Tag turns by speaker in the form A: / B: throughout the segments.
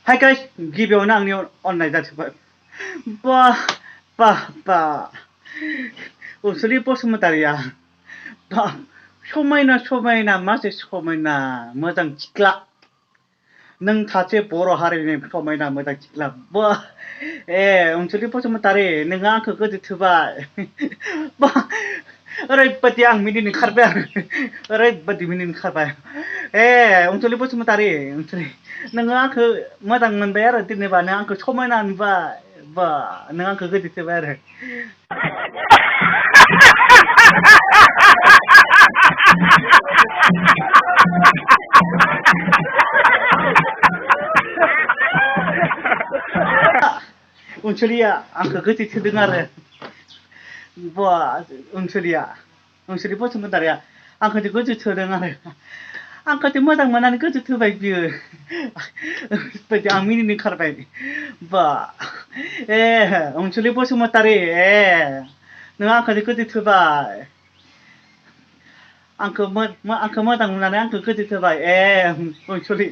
A: hi guys गिबियावनो आंनि अननाय जासिबाय बा उसुलि बसुमतारिया बा समायना मासे समायना मोजां सिख्ला नों सासे बर' हारिनि समायना मोजां सिख्ला बा अनसुलि बसुमतारि नोङो आंखौ गोसोथोबाय बा ओरैबायदि आं मिनिनो ओंखारबाय आरो ओरैबायदि मिनिनो ओंखारबाय अनसुलि बसुमतारि नोङो आंखौ मोजां मोनबाय आरो जेनेबा नों आंखौ समायना नुबाय बा नों आंखौ गोसोथोबाय आरो अनसुलिया आंखौ गोसोथोदों आरो बा अनसुलि बसुमतारिया आंखौ गोसोथोदों आरो आंखौ मोजां मोननानै गोसोथोबाय बियो बायदि आं मिनिनो ओंखारबाय बा अनसुलि बसुमतारि नों आंखौ गोसोथोबाय आंखौ मोजां मोननानै आंखौ गोसोथोबाय अनसुलि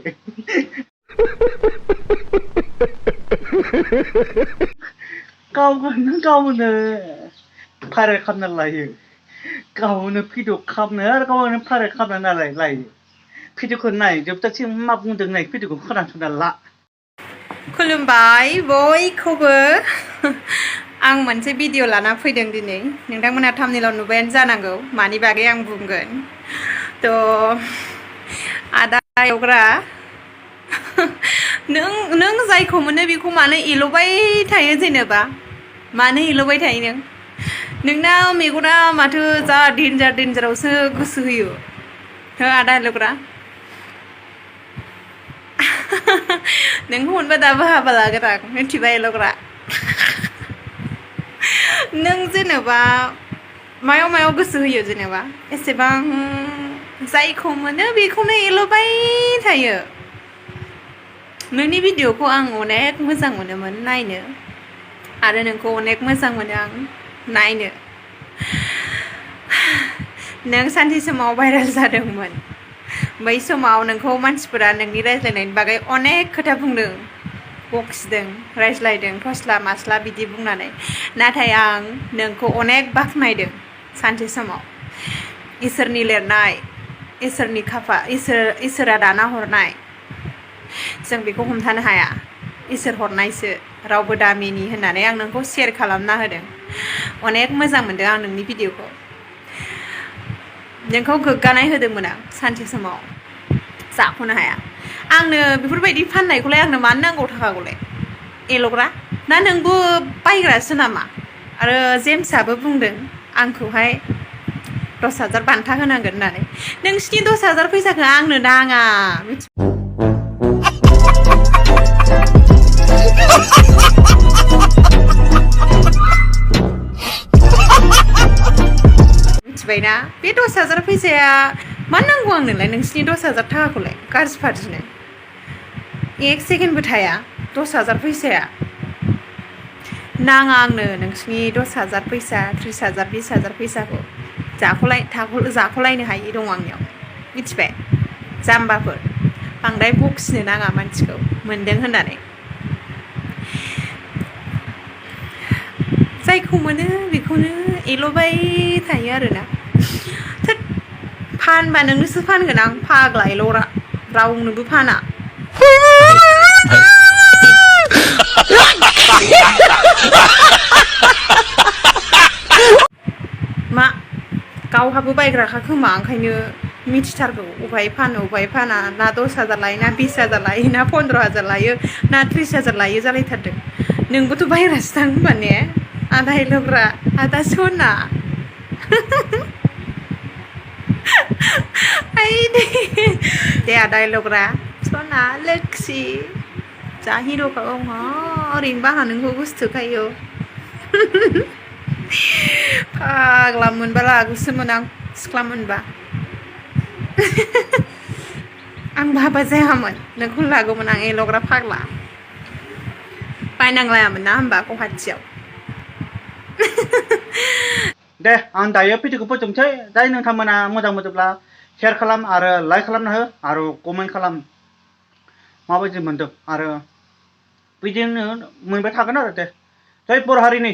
A: गावनो भाइरेल खालामना लायो गावनो भिडिअ खालामनो आरो गावनो भाइरेल खालामना लायो भिडिअखौ नाय जोबजासिम मा बुंदों नाय भिडिअखौ खोनासंना ला
B: खुलुमबाय बयखौबो आं मोनसे भिडिअ लाना फैदों दिनै नोंथांमोना थाम्बनेइलाव नुबायानो जानांगौ मानि बागै आं बुंगोन थ' आदा एवग्रा नों जायखौ मोनो बेखौ मानो एल'बाय थायो जेनेबा मानो एल'बाय थायो नोंना मेगना माथो जा डेन्जारावसो गोसो होयो हो आदा एल'ग्रा नोंखौ मोनबा दाबो हाबा लागोन आं मिथिबाय एल'ग्रा नों जेनेबा मायाव गोसो होयो जेनेबा एसेबां जायखौ मोनो बेखौनो एल'बाय थायो नोंनि भिडिअखौ आं अनेक मोजां मोनोमोन नायनो आरो नोंखौ अनेक मोजां मोनो आं नायनो नों सानसे समाव भाइरेल जादोंमोन बै समाव नोंखौ मानसिफोरा नोंनि रायज्लायनायनि बागै अनेक खोथा बुंदों बखिदों रायज्लायदों थस्ला मास्ला बिदि बुंनानै नाथाय आं नोंखौ अनेक बाख्नायदों सानसे समाव इसोरनि लिरनाय इसोरनि इसोरा दाना हरनाय जों बेखौ हमथानो हाया इसोर हरनायसो रावबो दामिनि होननानै आं नोंखौ शेयार खालामना होदों अनेक मोजां मोनदों आं नोंनि भिडिअखौ नोंखौ गोग्गानाय होदोंमोन आं सानसे समाव जाख'नो हाया आंनो बेफोरबायदि फाननायखौलाय आंनो मानो नांगौ थाखाखौलाय एल'ग्रा ना नोंबो बायग्रासो नामा आरो जेम्सआबो बुंदों आंखौहाय 10,000 बान्था होनांगोन होननानै नोंसिनि 10,000 फैसाखौ आंनो नाङा मिथिबायना बे 10,000 फैसाया मानो नांगौ आंनोलाय नोंसिनि 10,000 थाखाखौलाय गाज्रि फारसेनो एक सेकेन्डबो थाया 10,000 फैसाया नाङा आंनो नोंसिनि 10,000 फैसा 30,000 20,000 फैसाखौ जाख'लायनो हायि दं आंनियाव मिथिबाय जाम्बाफोर बांद्राय बखिनो नाङा मानसिखौ मोनदों होननानै जायखौ मोनो बेखौनो एल'बाय थायो आरोना फानबा नोंनोसो फानगोन आं फाग्ला एल'ग्रा रावनोबो फाना मा गावहाबो बायग्राखा खोमा ओंखायनो मिथिथारगौ अबेहाय फानो अबेहाय फाना ना 10,000 लायो ना 20,000 लायो ना 15,000 लायो ना 30,000 लायो जालायथारदों नोंबोथ' बायग्रासो दां होनबा ने आदा एल'ग्रा आदा सना दे आदा एल'ग्रा सना लोक्षि जा हिर'खा ओरैनो बाहा नोंखौ गोसोथोखायो फाग्ला मोनबा लागौसोमोन आं सिख्ला मोनबा आं हाबा जायामोन नोंखौ लागौमोन आं एल'ग्रा फाग्ला बायनांलायामोन ना होमबा गुवाहाटियाव
A: दे आं दायो भिडिअखौ फोजोबनोसै जाय नोंथांमोना मोजां मोनोब्ला शेयार खालाम आरो लाइक खालामना हो आरो कमेन्ट खालाम माबायदि मोनदों आरो बिदिनो मोनबाय थागोन आरो दे जय बर' हारिनि